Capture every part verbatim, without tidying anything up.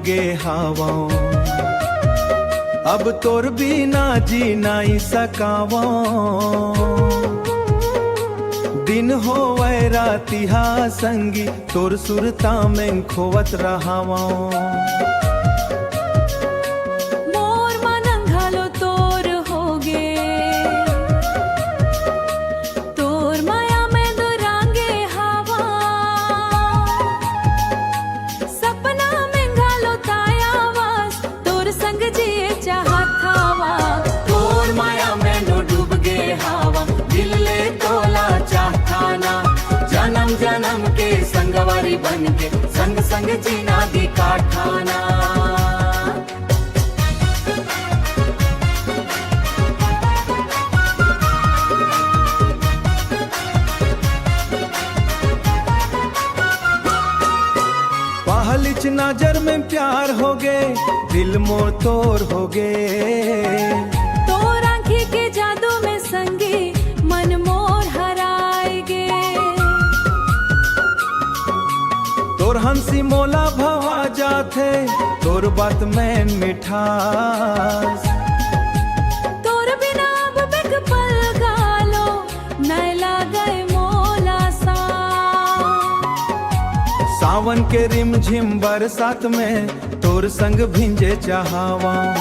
गे हावंव, अब तोर बिना जी नइ सकावंव। दिन होवय राति हा संगी, तोर सुरता में खोवत रहावंव। मोर मन घलो तोर होगे, तोर माया में दुरांगे हावंव। सपना में घलो तैं आवस, तोर संग जिए चाहत हावंव। तोर माया में नो डूब गे हावंव, दिल ले तोला चाहथंव ना। जनम जनम के संगवारी बन के, संग संग जीना भी काटथंव ना। पहलीच नजर में प्यार होगे, दिल मोर तोर होगे। तोर आँखी के जादू में संगी, मन मोर हराय गे। तोर हंसी मोला भवा जाथे, तोर बात में मिठास। तोर बिना अब एक पल घलो नइ लागय मोला सांस। सावन के रिमझिम बरसात में तोर संग भींजे चाहवंव।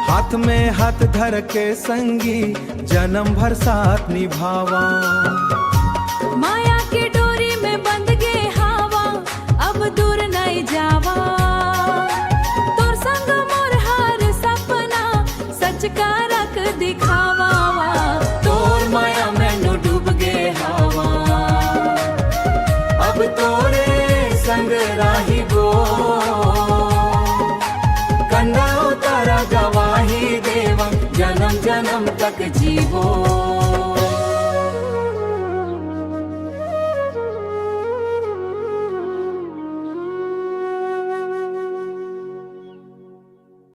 हाथ में हाथ धर के संगी, जनम भर साथ निभावंव। माया के डोरी में बंध गे हावंव, अब दूर नइ जावंव। तोर संग मोर हर सपना सच करक दिखावंव। तोर माया में नो डूब गे हावंव, अब तोरे संग राहिबो। कंदा उतारा गवाही देवंव, जनम जनम तक जीबो।